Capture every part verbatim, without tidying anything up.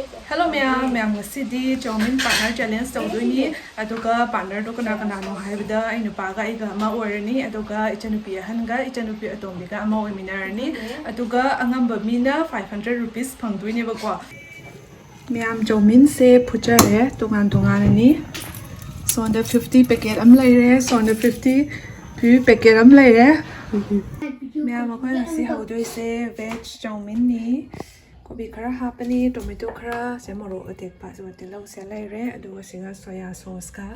Hello ꯃꯌꯥꯝ, ꯃꯌꯥꯝ ꯉꯁꯤꯗꯤ ꯆꯧꯃꯤꯟ partner challenge ꯇꯧꯗꯣꯏꯅꯤ꯫ ꯑꯗꯨꯒ partnerꯗꯣ ꯀꯅꯥ ꯀꯅꯥꯅꯣ ꯍꯥꯏꯕꯗ ꯑꯩ ꯅꯨꯄꯥꯒ ꯑꯩꯒ ꯑꯃ ꯑꯣꯏꯔꯅꯤ, ꯑꯗꯨꯒ ꯏꯆꯟꯅꯨꯄꯤ ꯑꯍꯟꯒ ꯏꯆꯟꯅꯨꯄꯤ ꯑꯇꯣꯝꯕꯤꯒ ꯑꯃ ꯑꯣꯏꯃꯤꯟꯅꯔꯅꯤ꯫ ꯑꯗꯨꯒ ꯑꯉꯝꯕ ꯃꯤꯅ five hundred rupees ꯐꯪꯗꯣꯏꯅꯦꯕꯀꯣ꯫ ꯃꯌꯥꯝ ꯆꯧꯃꯤꯟꯁꯦ ꯐꯨꯠꯆꯔꯦ ꯇꯣꯉꯥꯟ ꯇꯣꯉꯥꯟꯅꯅꯤ꯫ ꯁꯣꯝꯗ fifty packet ꯑꯃ ꯂꯩꯔꯦ, ꯁꯣꯝꯗ fifty fifty packet ꯑꯃ ꯂꯩꯔꯦ꯫ ꯃꯌꯥꯝ ꯑꯩꯈꯣꯏ ꯉꯁꯤ ꯍꯧꯗꯣꯏꯁꯦ veg ꯆꯧꯃꯤꯟꯅꯤ꯫ ꯀꯣꯕꯤ ꯈꯔ ꯍꯥꯞꯄꯅꯤ, ꯇꯣꯃꯦꯇꯣ ꯈꯔ, ꯁꯦ ꯃꯣꯔꯣꯛ ꯑꯇꯦꯛꯄ, ꯑꯗꯨꯒ ꯇꯤꯜꯍꯧꯁꯦ ꯂꯩꯔꯦ, ꯑꯗꯨꯒ ꯁꯤꯒ soya sauceꯀ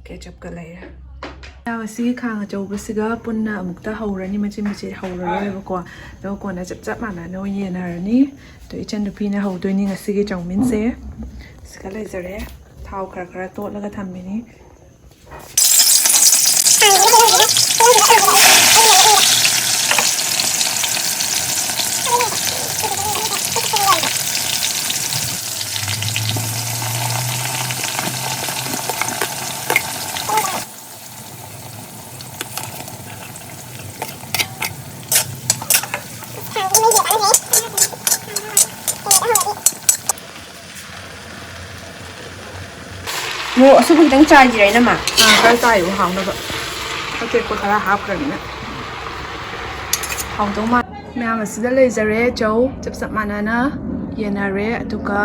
ketchupꯀ ꯂꯩꯔꯦ꯫ ꯃꯌꯥꯝ ꯑꯁꯤ ꯈꯥꯡ ꯑꯆꯧꯕꯁꯤꯒ ꯄꯨꯟꯅ ꯑꯃꯨꯛꯇ ꯍꯧꯔꯅꯤ, ꯃꯆꯦꯠ ꯃꯆꯦꯠ ꯍꯧꯔꯔꯣꯏꯕꯀꯣ, ꯑꯗꯨꯒ ꯀꯣꯟꯅ ꯆꯞ ꯆꯞ ꯃꯥꯟꯅꯅ ꯑꯣꯏꯅ ꯌꯦꯟꯅꯔꯅꯤ꯫ ꯑꯗꯣ ꯏꯆꯟꯅꯨꯄꯤꯅ ꯍꯧꯗꯣꯏꯅꯤ ꯉꯁꯤꯒꯤ ꯆꯧꯃꯤꯟꯁꯦ꯫ ꯁꯤꯒ ꯂꯩꯖꯔꯦ, ꯊꯥꯎ ꯈꯔ ꯈꯔ ꯇꯣꯠꯂꯒ ꯊꯝꯃꯤꯅꯤ꯫ ꯃꯣꯔꯣꯛ ꯑꯁꯨꯕ ꯈꯤꯇꯪ ꯆꯥꯏꯁꯤꯔ, ꯏꯅꯝꯃ? ꯑꯥ, ꯈꯔ ꯆꯥꯏꯌꯨ, ꯍꯥꯎꯅꯕ꯫ ꯑꯇꯦꯛꯄ ꯈꯔ ꯍꯥꯞꯈ꯭ꯔꯅꯤꯅ꯫ ꯍꯥꯎꯗꯧ ꯃꯥꯜꯂꯦ꯫ ꯃꯌꯥꯝ ꯑꯁꯤꯗ ꯂꯩꯖꯔꯦ, ꯆꯧ ꯆꯞ ꯆꯞ ꯃꯥꯟꯅꯅ ꯌꯦꯟꯅꯔꯦ, ꯑꯗꯨꯒ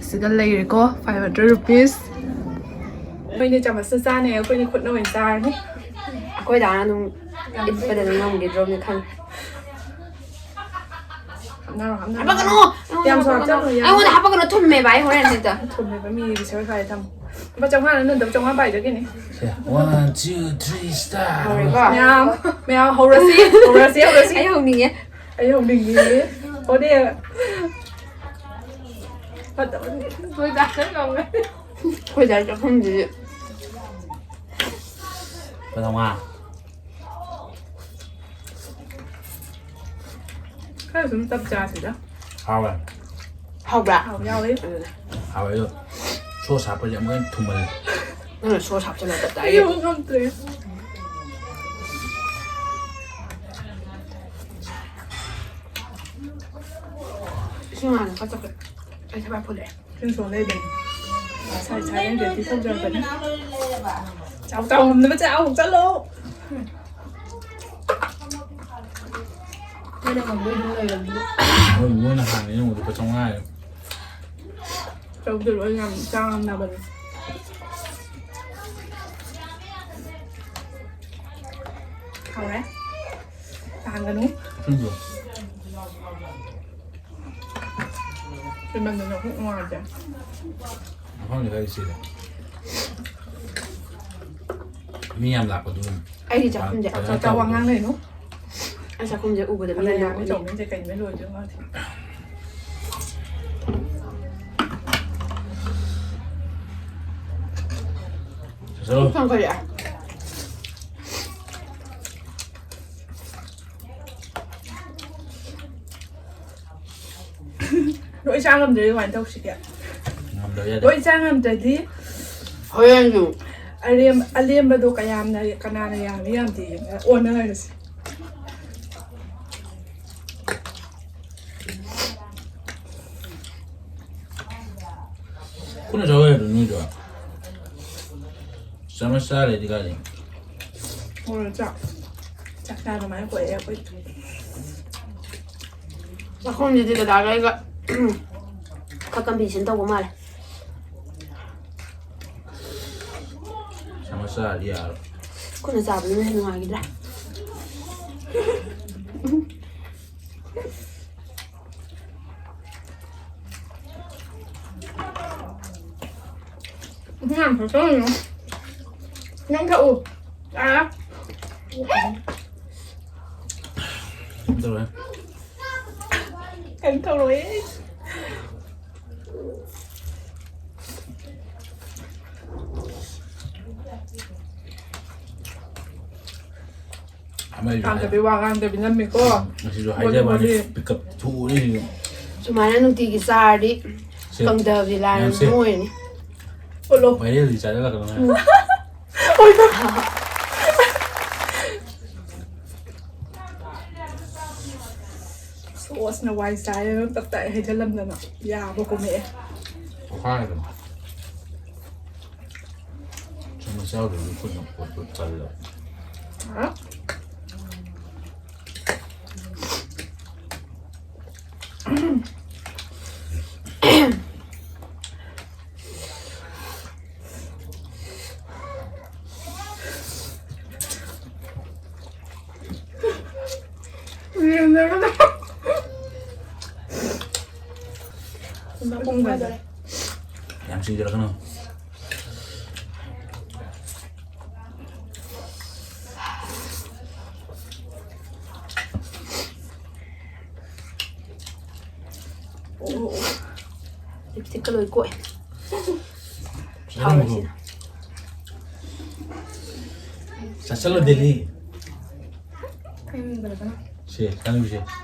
ꯑꯁꯤꯒ ꯂꯩꯔꯦꯀꯣ, five hundred rupees꯫ ꯃꯣꯏꯅ ꯆꯥꯃꯁꯅ ꯆꯥꯅꯦ, ꯑꯩꯈꯣꯏꯅ ꯈꯨꯠꯅ ꯑꯣꯏꯅ ꯆꯥꯔꯅꯤ꯫ ꯑꯩꯈꯣꯏ ꯗꯥꯅ ꯑꯗꯨꯝ ꯏꯠꯄꯗ ꯑꯗꯨꯝ ꯉꯝꯈꯤꯗ꯭ꯔꯣꯕꯅꯤ ꯈꯪꯉꯦ꯫ ꯍꯥꯞꯅꯔꯣ, ꯍꯥꯞꯅꯔꯣ꯫ ꯍꯥꯄꯛꯀꯅꯨ! ꯌꯥꯝꯁꯨ ꯍꯥꯞꯆꯜꯂꯨ, ꯌꯥꯝ ꯑꯩꯉꯣꯟꯗ ꯍꯥꯄꯛꯀꯅꯨ, ꯊꯨꯝꯃꯦꯕ ꯑꯩ ꯍꯣꯔꯦꯟ ꯍꯦꯛꯇ꯫ ꯊꯨꯝꯃꯦꯕ, ꯃꯤꯒꯤ ꯁꯔꯨꯛ ꯈꯥꯏ ꯊꯝꯃꯨ꯫ ꯂꯨꯄꯥ ꯆꯥꯝꯃꯉꯥꯅ ꯅꯟꯗꯕ ꯆꯥꯝꯃꯉꯥ ꯄꯥꯏꯖꯒꯦꯅꯦ꯫ ꯁꯦ, one, two, three, start. ꯍꯧꯔꯦꯀꯣ? ꯃꯌꯥꯝ, ꯃꯌꯥꯝ ꯍꯧꯔꯁꯤ, ꯍꯧꯔꯁꯤ, ꯍꯧꯔꯁꯤ꯫ ꯑꯩ ꯍꯧꯅꯤꯡꯉꯦ꯫ ꯑꯩ ꯍꯧꯅꯤꯡꯉꯦ꯫ ꯍꯣꯅꯦ꯫ ꯐꯠꯇꯕꯅꯤ꯫ ꯑꯩꯈꯣꯏ ꯗꯥ ꯆꯠꯈ꯭ꯔꯕꯅꯦ꯫ ꯑꯩꯈꯣꯏ ꯗꯥ ꯆꯥꯛꯈꯨꯝꯁꯤꯗꯤ꯫ ꯂꯨꯄꯥ ꯆꯥꯝꯃꯉꯥ꯫ ꯈꯔ ꯁꯨꯝ ꯆꯞ ꯆꯥꯁꯤꯗ꯫ ꯍꯥꯎꯋꯦ꯫ ꯍꯥꯎꯕ꯭ꯔꯥ? ꯍꯥꯎ ꯌꯥꯎꯋꯦ꯫ ꯑꯗꯨꯅꯦ꯫ ꯍꯥꯎꯋꯦ ꯑꯗꯣ, ꯁꯣꯁ ꯍꯥꯞꯄꯁꯦ ꯑꯃꯨꯛ ꯍꯦꯟꯅ ꯊꯨꯝꯍꯜꯂꯦ꯫ ꯅꯪꯅ ꯁꯣꯁ ꯍꯥꯞꯆꯜꯂ ꯇꯞ ꯇꯥꯏ꯫ ꯑꯩ ꯌꯧꯕ ꯉꯝꯗ꯭ꯔꯦ꯫ ꯏꯁꯤꯡ ꯍꯥꯟꯅ ꯊꯛꯆꯠꯈ꯭ꯔꯦ꯫ ꯑꯩ ꯊꯕꯥꯛ ꯐꯨꯜꯂꯛꯑꯦ꯫ ꯁꯤ ꯁꯣ ꯂꯩꯕꯅꯤ꯫ ꯁꯥꯏ ꯁꯥꯏ ꯂꯩꯔꯗꯤ ꯊꯧꯖꯔꯛꯀꯅꯤ꯫ ꯆꯥꯎ ꯆꯥꯎ ꯉꯝꯅꯕ ꯆꯥꯎ ꯆꯠꯂꯣ꯫ ꯅꯣꯏꯅ ꯉꯝꯕ ꯑꯗꯨꯝ ꯂꯩꯔꯝꯅꯤ꯫ ꯃꯣꯏ ꯃꯣꯏꯅ ꯍꯥꯟꯅ ꯌꯦꯡꯉꯨꯗ ꯂꯨꯄꯥ ꯆꯥꯝꯃꯉꯥ ꯍꯥꯏꯌꯣ꯫ ꯆꯧꯗ ꯂꯣꯏ ꯌꯥꯝ ꯆꯥ ꯉꯝꯅꯕꯅꯦ꯫ ꯍꯥꯎꯔꯦ꯫ ꯇꯥꯡꯒꯅꯨ꯫ ꯎꯝ꯫ ꯏꯃꯟꯗꯅ ꯄꯨꯛ ꯅꯨꯡꯉꯥꯏꯇꯦ꯫ ꯃꯐꯝꯗꯤ ꯈꯔ ꯁꯤꯔꯦ꯫ ꯃꯤ ꯌꯥꯝ ꯂꯥꯛꯄꯗꯨ꯫ ꯑꯩꯒꯤ ꯆꯥꯛꯈꯨꯝꯁꯦ꯫ ꯐꯖꯅ ꯆꯥꯛ ꯆꯥꯛ ꯋꯥ ꯇꯧꯕꯗꯣ꯫ ꯉꯥꯡꯅꯩꯅꯣ꯫ ꯑꯩ ꯆꯥꯛꯈꯨꯝꯁꯦ ꯎꯕꯗ ꯃꯤ ꯐꯖꯅ ꯌꯥꯝ ꯌꯥꯝ ꯎꯅꯩ꯫ ꯇꯧꯅꯤꯡꯁꯦ ꯀꯩꯅꯣ ꯂꯣꯏꯗꯣꯏꯅꯣ ꯈꯪꯗꯦ꯫ ꯆꯠꯂꯣ꯫ ꯊꯣꯡ ꯊꯣꯡꯒꯠꯂꯛꯑꯦ꯫ ꯂꯣꯏ ꯆꯥ ꯉꯝꯗ꯭ꯔꯗꯤ ꯀꯃꯥꯏꯅ ꯇꯧꯁꯤꯒꯦ? ꯉꯝꯗꯕ ꯌꯥꯗꯦ꯫ ꯂꯣꯏ ꯆꯥ ꯉꯝꯗ꯭ꯔꯗꯤ ꯍꯣꯔꯦꯟꯁꯨ꯫ ꯑꯔꯦꯝ-, ꯑꯂꯦꯝꯕꯗꯣ ꯀꯌꯥꯝꯅ, ꯀꯅꯥꯅ ꯌꯥꯝꯃꯤ ꯌꯥꯝꯗꯦ ꯌꯦꯡꯉꯒ ꯑꯣꯟꯅꯔꯁꯤ꯫ ꯈꯨꯠꯅ ꯆꯥꯎ ꯌꯥꯗ꯭ꯔꯣ ꯅꯣꯏꯗꯣ? ꯆꯥꯃꯁ ꯆꯥꯔ ꯂꯩꯗꯤ ꯀꯥꯏꯗꯩ? ꯍꯣꯏ, ꯆꯥꯛ꯫ ꯆꯥꯛ ꯆꯥ ꯑꯗꯨꯃꯥꯏꯅ ꯀꯣꯏꯔꯦ ꯑꯩꯈꯣꯏ꯫ ꯆꯥꯛꯈꯨꯝꯁꯤꯗꯤ ꯗꯗꯥꯒ ꯑꯩꯒ ꯈꯔ ꯀꯝꯄꯤꯇꯤꯁꯟ ꯇꯧꯕ ꯃꯥꯜꯂꯦ꯫ ꯆꯥꯃꯁ ꯆꯥꯔꯗꯤ ꯌꯥꯔꯣꯏ꯫ ꯈꯨꯠꯅ ꯆꯥꯕꯗꯨꯅ ꯍꯦꯟꯅ ꯅꯨꯡꯉꯥꯏꯈꯤꯗ꯭ꯔꯥ? ꯌꯥꯝ ꯐꯖꯅ꯫ ꯅꯪ ꯊꯛꯎ꯫ ꯑꯥ꯫ ꯀꯩꯝ ꯇꯧꯔꯣꯏ꯫ ꯀꯩꯝ ꯇꯧꯔꯣꯏ꯫ ꯑꯃꯁꯨ ꯍꯥꯏ-, ꯉꯥꯡꯗꯕꯤ ꯋꯥ ꯉꯥꯡꯗꯕꯤ ꯅꯝꯃꯤꯀꯣ꯫ ꯉꯁꯤꯁꯨ ꯃꯣꯂꯤ ꯍꯥꯏꯖꯕ ꯋꯥꯅꯤ, ꯃꯣꯂꯤ꯫ Pickup ꯊꯣꯛꯎꯔꯤ꯫ ꯁꯨꯃꯥꯏꯅ ꯅꯨꯡꯇꯤꯒꯤ ꯆꯥꯔꯗꯤ ꯁꯦ, ꯀꯪꯗꯕꯤ ꯂꯥꯏꯔ ꯃꯌꯥꯝꯁꯦ꯫ ꯅꯣꯏꯔꯅꯤ꯫ ꯎꯠꯂꯣ꯫ Viralꯗꯤ ꯆꯥꯖꯜꯂꯛꯀꯅꯨ ꯍꯥꯏ꯫ ꯑꯣꯏꯃꯥ꯫ ꯁꯣ ꯑꯁ, ꯅꯋꯥꯏ ꯆꯥꯏ, ꯇꯞ ꯇꯥꯏ ꯍꯩꯖꯤꯜꯂꯝꯗꯅ ꯌꯥꯕ ꯀꯨꯝꯃꯛꯑꯦ꯫ ꯄꯣꯈꯥꯏꯗꯅ꯫ ꯆꯨꯝꯅ ꯆꯥꯎꯗ꯭ꯔꯗꯤ ꯈꯨꯠꯅ ꯈꯣꯠꯄ ꯇꯜꯂꯦ꯫ ꯑ? ꯌꯥꯝ ꯆꯤꯡꯁꯤꯜꯂꯛꯀꯅꯨ꯫ ꯑꯣ, ꯑꯣ, ꯑꯣ꯫ ꯂꯤꯞꯁꯇꯤꯛꯀ ꯂꯣꯏ ꯀꯣꯛꯑꯦ꯫ ꯆꯥꯔꯝꯃꯣ꯫ ꯍꯥꯎꯔꯁꯤꯅ꯫ ꯆꯥꯁꯜꯂꯣ, ꯗꯦꯂꯤ꯫ ꯁꯦ, ꯆꯥꯅꯨꯁꯦ꯫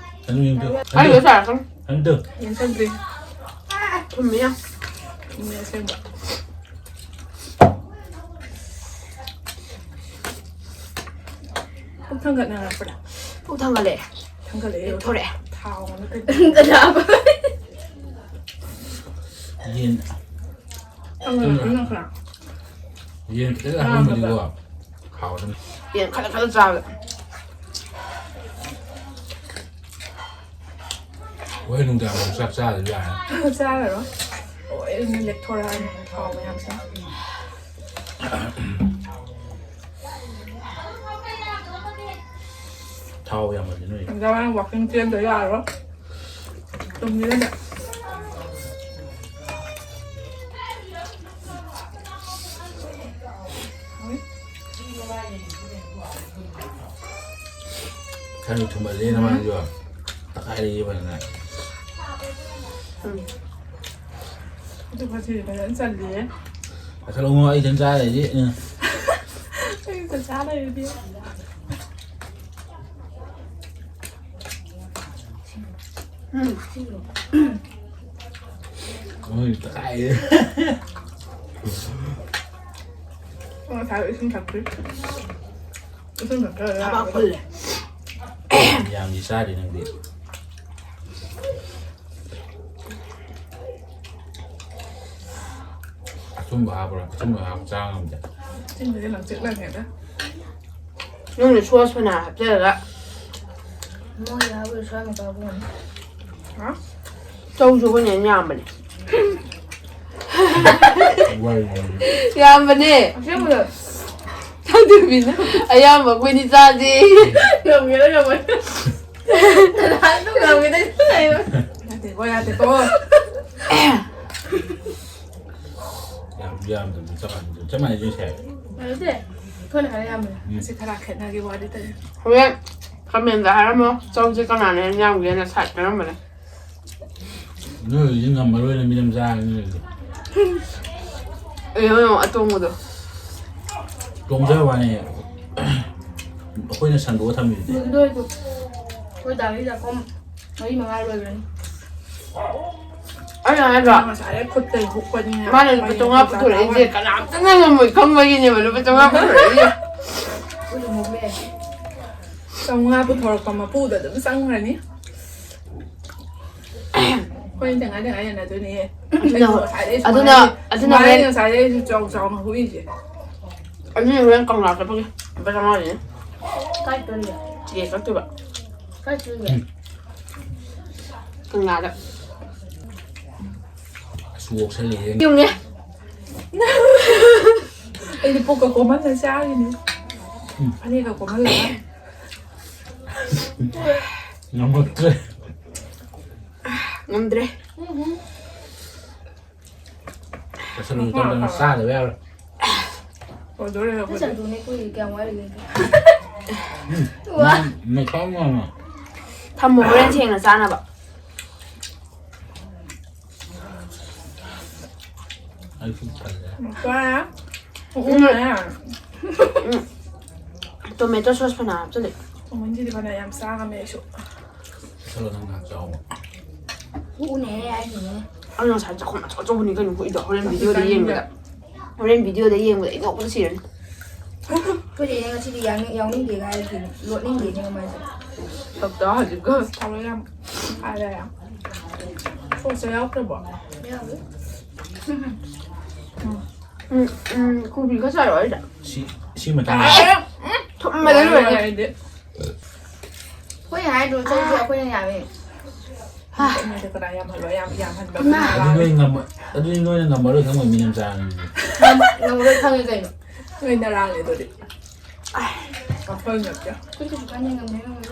ꯆꯥꯅꯨ ꯌꯦꯡꯗꯣ꯫ ꯑꯩ ꯂꯣꯏ ꯆꯥꯔꯛꯀꯅꯤ꯫ ꯆꯥꯅꯨꯗꯣ꯫ ꯌꯦꯡꯁꯟꯗ꯭ꯔꯤ꯫ ꯊꯨꯝꯃꯤ ꯌꯥꯝ꯫ ꯊꯨꯝꯃꯤ ꯑꯁꯦꯡꯕ꯫ ꯄꯨꯛ ꯊꯥꯡꯒꯠꯅꯔꯛꯄ꯭ꯔꯥ? ꯄꯨꯛ ꯊꯥꯡꯒꯠꯂꯛꯑꯦ꯫ ꯊꯥꯡꯒꯠꯂꯛꯑꯦ꯫ ꯊꯣꯔꯛꯑꯦ꯫ ꯊꯥꯎ ꯑꯃ ꯀꯩꯅꯣ꯫ ꯌꯦꯟ꯫ ꯊꯥꯡꯒꯠꯂꯛꯄꯅ ꯈꯔ꯫ ꯌꯦꯟ ꯈꯤꯇꯪ ꯂꯥꯝꯕꯗ꯫ ꯍꯥꯞꯄꯝꯃꯗꯤꯀꯣ ꯍꯥꯎꯔꯅꯤ꯫ ꯌꯦꯟ ꯈꯜꯂ ꯈꯜꯂ ꯆꯥꯕ꯫ ꯍꯣꯔꯦꯟ ꯅꯨꯡꯗꯥꯡ ꯑꯃꯨꯛ ꯆꯥꯛ ꯆꯥꯗꯕ ꯌꯥꯔꯅꯤ꯫ ꯆꯥꯔꯔꯣꯏ꯫ ꯂꯣꯏꯅ ꯂꯦꯛꯊꯣꯔꯛꯑꯅꯤ ꯊꯥꯎ ꯃꯌꯥꯝꯁꯦ꯫ ꯊꯥꯎ ꯌꯥꯝꯃꯜꯂꯤ ꯅꯣꯏ꯫ ꯅꯨꯡꯗꯥꯡ ꯋꯥꯏꯔꯝ walking ꯆꯦꯟꯗ ꯌꯥꯔꯔꯣꯏ꯫ ꯇꯨꯝꯅꯤꯡꯉꯦ꯫ ꯈꯔ ꯊꯨꯝꯍꯜꯂꯦ ꯅꯃꯥꯏꯗꯣ꯫ ꯇꯛꯈꯥꯏꯔꯛꯑꯦ ꯐꯖꯅ꯫ ꯎꯝ꯫ ꯑꯗꯨ ꯉꯁꯤꯗꯤ ꯐꯖꯅ ꯆꯜꯂꯤꯍꯦ꯫ ꯉꯁꯥꯏ ꯂꯧꯅꯨ ꯑꯩ ꯏꯊꯟ ꯆꯥ ꯂꯩꯔꯗꯤ꯫ ꯎꯝ꯫ ꯑꯩ ꯏꯊꯟ ꯆꯥ ꯂꯩꯔꯗꯤ꯫ ꯎꯝ꯫ ꯎꯝ, ꯇꯛꯈꯥꯏꯔꯦ꯫ ꯉꯁꯥꯏ ꯏꯁꯤꯡ ꯊꯛꯇ꯭ꯔꯤ꯫ ꯏꯁꯤꯡ ꯊꯛꯇ꯭ꯔꯗꯤ ꯊꯕꯥꯛ ꯌꯥꯔꯣꯏ꯫ ꯐꯨꯜꯂꯦ꯫ ꯌꯥꯝꯗꯤ ꯆꯥꯗꯦ ꯅꯪꯗꯤ꯫ ꯑꯊꯨꯝꯕ ꯍꯥꯞꯄ꯭ꯔꯥ? ꯑꯊꯨꯝꯕ ꯍꯥꯞꯄ ꯆꯥ ꯉꯝꯗꯦ꯫ ꯆꯤꯟꯕꯨꯗꯤ ꯂꯪꯇ꯭ꯔꯤꯛ ꯂꯪꯉꯦꯗ꯫ ꯅꯪꯅ ꯁꯣꯁ ꯐꯅ ꯍꯥꯞꯆꯔꯒ ꯃꯣꯏ ꯌꯥꯎꯕꯗ ꯁ꯭ꯋꯥꯏ ꯃꯄꯥꯕꯨꯡ꯫ ꯆꯧꯁꯨ ꯑꯩꯈꯣꯏꯅ ꯍꯦꯟꯅ ꯌꯥꯝꯕꯅꯦ꯫ ꯋꯥꯔꯤ ꯋꯥꯔꯤ꯫ ꯌꯥꯝꯕꯅꯦ꯫ ꯑꯁꯦꯡꯕꯗ ꯊꯥꯡꯗꯕꯤꯅ ꯑꯌꯥꯝꯕ ꯑꯩꯈꯣꯏꯅꯤ ꯆꯥꯁꯦ꯫ ꯉꯝꯒꯦꯔꯥ ꯉꯝꯃꯣꯏ꯫ ꯑꯗꯨꯝ ꯉꯝꯒꯦꯗ ꯂꯩꯕ꯫ ꯌꯥꯗꯦꯀꯣ, ꯌꯥꯗꯦꯀꯣ꯫ ꯌꯥꯝꯁꯨ ꯌꯥꯝꯗꯕꯅꯤ, ꯆꯞ ꯃꯥꯟꯅꯩ, ꯆꯞ ꯃꯥꯟꯅꯩ ꯁꯦ꯫ ꯑꯗꯨꯗꯤ ꯑꯩꯈꯣꯏꯅ ꯈꯔ ꯌꯥꯝꯕꯅꯦ꯫ ꯁꯤ ꯈꯔ ꯈꯦꯠꯅꯈꯤꯕ ꯋꯥꯔꯤꯗꯅꯤ꯫ ꯍꯣꯔꯦꯟ ꯀꯃꯦꯟꯗ ꯍꯥꯏꯔꯝꯃꯣ, ꯆꯧꯁꯦ ꯀꯅꯥꯅ ꯍꯦꯟꯅ ꯌꯥꯝꯒꯦꯅ ꯁꯥꯏꯠ ꯀꯔꯝꯕꯅ꯫ ꯅꯣꯏ ꯍꯧꯖꯤꯛ ꯉꯝꯃꯔꯣꯏꯅ ꯃꯤ ꯑꯃ ꯆꯥꯔꯅꯤ ꯅꯣꯏꯗꯤ꯫ ꯑꯦ, ꯌꯦꯡꯉꯣ, ꯌꯦꯡꯉꯣ, ꯑꯇꯣꯡꯕꯗꯣ꯫ ꯇꯣꯡꯖꯕ ꯋꯥꯅꯤ꯫ ꯑꯩꯈꯣꯏꯅ ꯁꯟꯗꯣꯛꯑ ꯊꯝꯃꯤꯗꯨꯗꯤ꯫ ꯂꯣꯏꯗꯣꯏꯗꯣ ꯑꯩꯈꯣꯏ ꯗꯥꯒꯤ ꯆꯥꯛꯈꯣꯝ ꯃꯔꯤ ꯃꯉꯥ ꯂꯣꯏꯈ꯭ꯔꯅꯤ꯫ ꯑꯩꯅ ꯍꯥꯏꯗ꯭ꯔꯣ? ꯉꯁꯥꯏ ꯈꯨꯠꯇꯩ ꯍꯨꯛꯄꯅꯤꯅ꯫ ꯃꯥꯅ ꯂꯨꯄꯥ ꯆꯥꯝꯃꯉꯥ ꯄꯨꯊꯣꯔꯛꯏꯁꯦ ꯀꯅꯥꯝꯇꯅ ꯉꯝꯃꯣꯏ ꯈꯪꯕꯒꯤꯅꯦꯕ ꯂꯨꯄꯥ ꯆꯥꯝꯃꯉꯥ ꯄꯨꯊꯣꯔꯛꯏꯁꯦ꯫ ꯑꯩꯈꯣꯏꯁꯨ ꯃꯣꯛꯂꯦ꯫ ꯆꯥꯝꯃꯉꯥ ꯄꯨꯊꯣꯔꯛꯄ ꯃꯄꯨꯗ ꯑꯗꯨꯝ ꯆꯪꯈ꯭ꯔꯅꯤ꯫ ꯑꯩꯈꯣꯏꯅ ꯇꯦꯡꯉꯥꯏ ꯇꯦꯡꯉꯥꯏ ꯌꯦꯟꯅꯗꯣꯏꯅꯦ꯫ ꯑꯗꯨꯅ ꯑꯩꯁꯨ ꯉꯁꯥꯏꯗꯩ ꯑꯗꯨꯅ ꯁꯨꯃꯥꯏꯅ ꯑꯗꯨꯅ ꯁꯨꯃꯥꯏꯅ ꯍꯣꯔꯦꯟ ꯉꯁꯥꯏꯗꯩ ꯑꯩꯁꯨ ꯆꯥꯎ ꯆꯥꯎꯅ ꯍꯨꯛꯏꯁꯦ꯫ ꯑꯗꯨꯅ ꯍꯣꯔꯦꯟ ꯀꯪꯂꯥ ꯆꯠꯄꯒꯤ ꯂꯨꯄꯥ ꯆꯥꯝꯃꯉꯥꯁꯦ꯫ ꯀꯥꯏ ꯆꯠꯇꯣꯔꯤꯒꯦ? ꯇꯤꯀꯦꯠ ꯀꯛꯇꯣꯏꯕ ꯀꯥꯏ ꯆꯠꯇꯣꯔꯤꯒꯦ? ꯀꯪꯂꯥꯗ꯫ ꯑꯁ ꯑꯣꯛꯁꯜꯂꯦꯍꯦ꯫ ꯌꯨꯝꯅꯦ꯫ ꯑꯩꯗꯤ ꯄꯨꯛꯀ ꯀꯣꯝꯍꯜꯂ ꯆꯥꯔꯤꯅꯦ꯫ ꯐꯅꯦꯛꯀ ꯀꯣꯝꯍꯜꯂꯒ꯫ ꯉꯝꯃꯛꯇ꯭ꯔꯦ꯫ ꯉꯝꯗ꯭ꯔꯦ꯫ ꯆꯥꯁꯜꯂꯨ, ꯇꯞ ꯇꯞꯅ ꯆꯥꯗꯕ ꯌꯥꯔꯣꯏ꯫ ꯑꯣꯏꯗꯣꯔꯦ ꯑꯩꯈꯣꯏꯗꯤ꯫ ꯆꯟꯗꯨꯅꯦ ꯀꯨꯏꯔꯦ ꯀꯌꯥꯝ ꯋꯥꯠꯂꯤꯒꯦ? ꯃꯦꯠꯈꯥꯏ ꯉꯝꯃꯣ꯫ ꯊꯝꯃꯣ ꯍꯣꯔꯦꯟ ꯊꯦꯡꯅ ꯆꯥꯅꯕ꯫ ꯑꯩꯁꯨ ꯊꯜꯂꯦ꯫ ꯀꯣꯔꯥ꯫ ꯎꯝꯅꯦ꯫ ꯇꯣꯃꯦꯇꯣ ꯁꯣꯁ ꯐꯅ ꯍꯥꯞꯆꯜꯂꯦ꯫ ꯀꯣꯃꯟꯁꯤꯗꯤ ꯐꯅ ꯌꯥꯝ ꯆꯥ ꯉꯝꯃꯦ ꯑꯩꯁꯨ꯫ ꯆꯠꯂꯣ ꯅꯪ ꯉꯥꯏꯍꯥꯛ ꯆꯥꯎꯕ꯫ ꯎꯅꯦ ꯍꯥꯏꯁꯤꯅꯦ꯫ ꯑꯩ ꯉꯁꯥꯏ ꯆꯥꯛꯈꯨꯝ ꯑꯆꯧ ꯑꯆꯧꯕꯅꯤ ꯀꯩꯅꯣ ꯍꯨꯏꯗꯣ ꯍꯣꯔꯦꯟ ꯚꯤꯗꯤꯑꯣꯗ ꯌꯦꯡꯕꯗ꯫ ꯍꯣꯔꯦꯟ ꯚꯤꯗꯤꯑꯣꯗ ꯌꯦꯡꯕꯗ ꯑꯩ ꯅꯣꯛꯄꯗ ꯁꯤꯔꯅꯤ꯫ ꯑꯩꯈꯣꯏꯗꯤ ꯉꯁꯤꯗꯤ ꯌꯥꯎꯅꯤꯡ- ꯌꯥꯎꯅꯤꯡꯗꯦꯒ ꯍꯥꯏꯔꯗꯤ ꯂꯣꯠꯅꯤꯡꯗꯦꯅꯦ ꯃꯥꯁꯦ꯫ ꯇꯞꯇꯥ ꯍꯧꯖꯤꯛꯀ꯫ ꯊꯥꯎꯔꯣꯏ ꯌꯥꯝ ꯍꯥꯏꯔꯦ ꯌꯥꯝ꯫ ꯁꯣꯁꯇ ꯌꯥꯎꯗ꯭ꯔꯕꯣ? ꯌꯥꯎꯏ꯫ ꯎꯝ, ꯎꯝ, ꯀꯣꯕꯤ ꯈꯔ ꯆꯥꯔꯛꯑꯣ ꯑꯩꯗ꯫ ꯁꯤ, ꯁꯤ ꯃꯇꯥꯡꯗ꯫ ꯊꯨꯝꯕꯗ ꯂꯣꯏꯔꯦ꯫ ꯑꯩꯗꯤ꯫ ꯑꯩꯈꯣꯏꯅ ꯍꯥꯏꯗ꯭ꯔꯣ, ꯆꯧꯁꯦ ꯑꯩꯈꯣꯏꯅ ꯌꯥꯝꯃꯦ꯫ ꯅꯣꯏꯗ ꯀꯅꯥ ꯌꯥꯝꯍꯜꯂꯣ? ꯌꯥꯝ ꯌꯥꯝꯍꯟꯕ ꯏꯃꯥ꯫ ꯃꯤ ꯑꯗꯨ ꯅꯣꯏ ꯉꯝꯃ-, ꯑꯗꯨꯗꯤ ꯅꯣꯏꯅ ꯉꯝꯃꯔꯣꯏ ꯈꯪꯕ ꯃꯤ ꯌꯥꯝ ꯆꯥꯔꯅꯤ꯫ ꯉꯝꯃꯔꯣꯏ ꯈꯪꯉꯦ ꯀꯩꯅꯣ꯫ ꯅꯣꯏ ꯅꯔꯥꯡꯅꯦ ꯑꯗꯨꯗꯤ꯫ ꯋꯥꯈꯜ ꯅꯠꯇꯦ꯫ ꯑꯩꯈꯣꯏ ꯀꯩꯁꯨ ꯀꯥꯟꯗꯦ, ꯉꯝꯃꯦ, ꯉꯝꯃꯦ꯫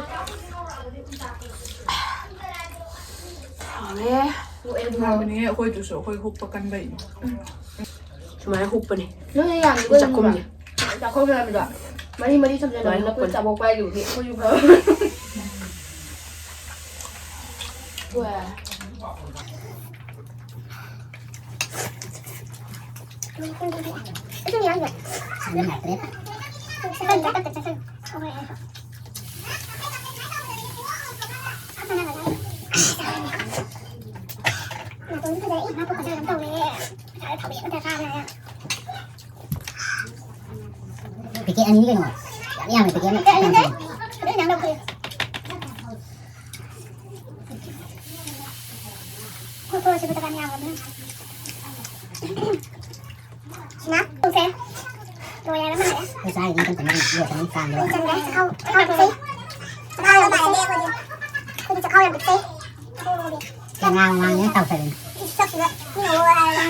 ꯍꯥꯎꯔꯦ꯫ ꯉꯝꯃꯦ, ꯑꯩꯈꯣꯏꯗꯨꯁꯨ, ꯑꯩꯈꯣꯏ ꯍꯨꯞꯄ ꯀꯟꯕꯩꯅꯦ꯫ ꯁꯨꯃꯥꯏꯅ ꯍꯨꯞꯄꯅꯦ꯫ ꯅꯣꯏꯅ ꯌꯥꯝꯅ ꯆꯥꯛꯈꯨꯝꯁꯦ꯫ ꯆꯥꯛꯈꯨꯝ ꯌꯥꯝꯃꯤꯗꯣ꯫ ꯃꯔꯤ ꯃꯔꯤ ꯊꯝꯖꯜꯂꯒ ꯁꯨꯃꯥꯏꯅ ꯅꯈꯨꯠ ꯍꯨꯞꯄꯅꯦ꯫ ꯆꯥꯕꯣꯛ ꯄꯥꯏꯈꯤꯕꯒꯤ ꯑꯩꯈꯣꯏꯁꯨ ꯐꯕ꯫ ꯄꯦꯀꯦꯠ ꯑꯅꯤꯅꯤ ꯀꯩꯅꯣ꯫ ꯌꯥꯝ ꯌꯥꯝꯃꯦ, ꯄꯦꯀꯦꯠ ꯑꯃ꯫ ꯁꯤꯅ ꯇꯧꯁꯦ꯫ ꯂꯣꯏꯔꯦ ꯍꯥꯏꯕ ꯃꯥꯜꯂꯦ꯫ ꯑꯩꯈꯣꯏ ꯆꯥꯔꯤꯗꯤ ꯏꯆꯝ ꯆꯝꯅ ꯌꯣꯠꯁꯤꯅ ꯆꯥꯡꯗ꯫ ꯆꯝꯗꯦ꯫ ꯆꯥꯛꯈꯥꯎ ꯌꯥꯝ ꯄꯤꯛꯆꯩ꯫ ꯆꯥꯛꯈꯥꯎ ꯌꯥꯝ ꯄꯤꯛꯆꯩ꯫ ꯑꯩꯈꯣꯏꯗꯤ ꯆꯥꯛꯈꯥꯎ ꯌꯥꯝ ꯄꯤꯛꯆꯩ꯫ ꯀꯅꯥ ꯃꯃꯥꯡꯗ ꯇꯧꯁꯜꯂꯤꯅꯣ? ꯆꯥꯛꯁꯤꯗ ꯃꯤꯅ ꯑꯣ ꯍꯥꯏꯔꯒ꯫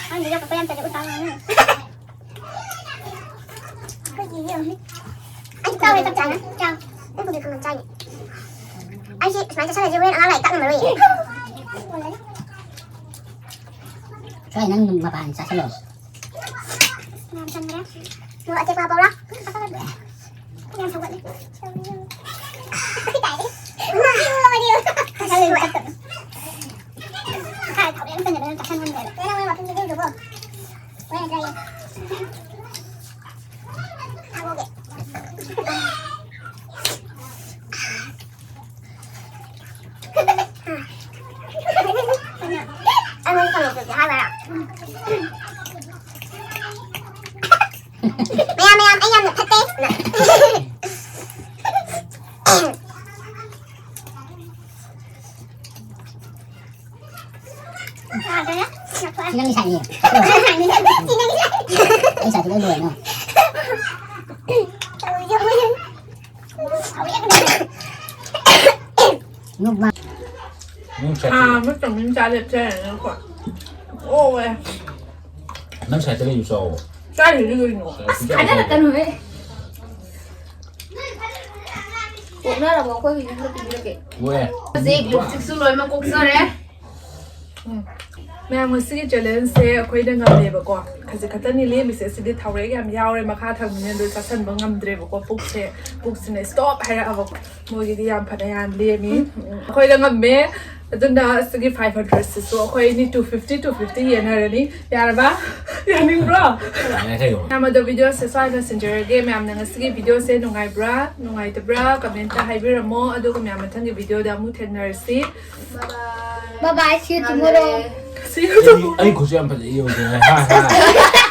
ꯈꯪꯗꯦ, ꯌꯣꯠꯀ ꯌꯥꯝ ꯆꯜꯂꯦ꯫ ꯑꯩꯈꯣꯏ ꯆꯥꯎꯔꯦ, ꯆꯞ ꯆꯥꯅ꯫ ꯆꯥꯎ꯫ ꯅꯪ ꯄꯨꯗꯤ ꯈꯪꯉꯝ ꯆꯥꯏꯅꯦ꯫ ꯑꯩꯁꯦ ꯁꯨꯃꯥꯏꯅ ꯆꯥꯁꯜꯂꯗꯤ ꯍꯣꯔꯦꯟ ꯑꯉꯥꯡ ꯂꯥꯏꯔꯤꯛ ꯇꯥꯛ ꯉꯝꯃꯔꯣꯏꯌꯦ꯫ ꯁ꯭ꯋꯥꯏ ꯅꯪ ꯃꯄꯥꯟ ꯆꯥꯁꯜꯂꯣ꯫ ꯌꯥꯝ ꯆꯟꯈ꯭ꯔꯦ꯫ ꯃꯣꯔꯣꯛ ꯑꯇꯦꯛꯄ ꯍꯥꯞꯄꯛꯎꯔꯥ? ꯌꯥꯝ ꯁꯧꯒꯠꯂꯦ꯫ ꯇꯥꯏ꯫ ꯉꯁꯥꯏ ꯊꯥꯎ ꯌꯥꯝ ꯆꯟꯖꯜꯂꯒ ꯆꯥꯁꯟꯍꯟꯗ꯭ꯔꯦꯕ꯫ ꯅꯪ ꯍꯣꯔꯦꯟ ꯋꯥꯛꯀꯤꯡ ꯆꯦꯟꯖꯧꯗꯨꯕꯣ꯫ ꯍꯣꯔꯦꯟ ꯆꯥꯏꯌꯦ꯫ ꯃꯌꯥꯝ, ꯃꯌꯥꯝ, ꯑꯩ ꯌꯥꯝꯅ ꯐꯠꯇꯦ꯫ ꯌꯥꯗ꯭ꯔꯦ꯫ ꯁꯤ ꯅꯪꯒꯤ ꯁꯥꯏꯠꯅꯤ꯫ ꯑꯩ ꯁꯥꯏꯠꯇꯤ ꯂꯣꯏ ꯂꯣꯏꯔꯦ ꯅꯪ꯫ ꯅꯣꯛꯃ꯫ ꯅꯪ ꯁꯥꯏꯠꯇ ꯊꯥ ꯑꯃ ꯆꯥꯎꯅ ꯆꯥ ꯂꯦꯞꯆꯔꯦ ꯅꯪꯀꯣ꯫ ꯑꯣꯋꯦ꯫ ꯅꯪ ꯁꯥꯏꯠꯇ ꯂꯩꯕ ꯆꯥꯎꯋꯣ꯫ ꯆꯥꯔꯤꯗꯤ ꯀꯩꯅꯣ꯫ ꯑꯁ, ꯈꯥꯏꯅꯔꯛꯀꯅꯨꯍꯦ꯫ ꯀꯣꯛꯅꯔꯕꯣ? ꯑꯩꯈꯣꯏꯒꯤ ꯌꯨꯝꯗ ꯄꯤꯕꯤꯔꯛꯀꯦ꯫ ꯍꯣꯏ꯫ ꯍꯧꯖꯤꯛ ꯂꯤꯞꯁꯇꯤꯛꯁꯨ ꯂꯣꯏꯅꯃꯛ ꯀꯣꯛꯆꯔꯦ꯫ ꯎꯝ꯫ ꯃꯌꯥꯝ, ꯉꯁꯤꯒꯤ ꯆꯦꯂꯦꯟꯖꯁꯦ ꯑꯩꯈꯣꯏꯗ ꯉꯝꯃꯦꯕꯀꯣ꯫ ꯈꯖꯤꯛ ꯈꯛꯇꯅꯤ ꯂꯦꯝꯃꯤꯁꯦ꯫ ꯁꯤꯗꯤ ꯊꯥꯎꯔꯦꯛ ꯌꯥꯝ ꯌꯥꯎꯔꯦ, ꯃꯈꯥ ꯊꯪꯕꯅꯤꯅ ꯑꯗꯨ ꯆꯥꯁꯟꯕ ꯉꯝꯗ꯭ꯔꯦꯕꯀꯣ꯫ ꯄꯨꯛꯁꯦ, ꯄꯨꯛꯁꯤꯅ stop ꯍꯥꯏꯔꯛꯑꯕ꯫ ꯃꯣꯏꯒꯤꯗꯤ ꯌꯥꯝ ꯐꯅ ꯌꯥꯝ ꯂꯦꯝꯃꯤ꯫ ꯑꯩꯈꯣꯏꯗ ꯉꯝꯃꯦ꯫ ꯑꯗꯨꯅ ꯁꯤꯒꯤ five hundred ꯁꯤꯁꯨ ꯑꯩꯈꯣꯏ ꯑꯅꯤ two fifty, two fifty ꯌꯦꯟꯅꯔꯅꯤ꯫ ꯌꯥꯔꯕ? ꯌꯥꯅꯤꯡꯕ꯭ꯔꯣ? ꯌꯥꯔꯦ ꯀꯩꯅꯣ꯫ ꯃꯌꯥꯝ, ꯑꯗꯣ ꯚꯤꯗꯤꯑꯣꯁꯦ ꯁ꯭ꯋꯥꯏꯗ ꯂꯣꯏꯁꯤꯟꯖꯔꯒꯦ꯫ ꯃꯌꯥꯝꯅ ꯉꯁꯤꯒꯤ ꯚꯤꯗꯤꯑꯣꯁꯦ ꯅꯨꯡꯉꯥꯏꯕ꯭ꯔꯥ, ꯅꯨꯡꯉꯥꯏꯇꯕ꯭ꯔꯥ, ꯀꯃꯦꯟꯇ ꯍꯥꯏꯕꯤꯔꯝꯃꯣ꯫ ꯑꯗꯨꯒ ꯃꯌꯥꯝ, ꯃꯊꯪꯒꯤ ꯚꯤꯗꯤꯑꯣꯗ ꯑꯃꯨꯛ ꯊꯦꯡꯅꯔꯁꯤ꯫ Bye bye, see you tomorrow. See you tomorrow. ꯑꯩ ꯈꯨꯠꯁꯦ ꯌꯥꯝ ꯐꯖꯩ, ꯌꯦꯡꯉꯨꯁꯦ꯫ ꯍꯥ, ꯍꯥ꯫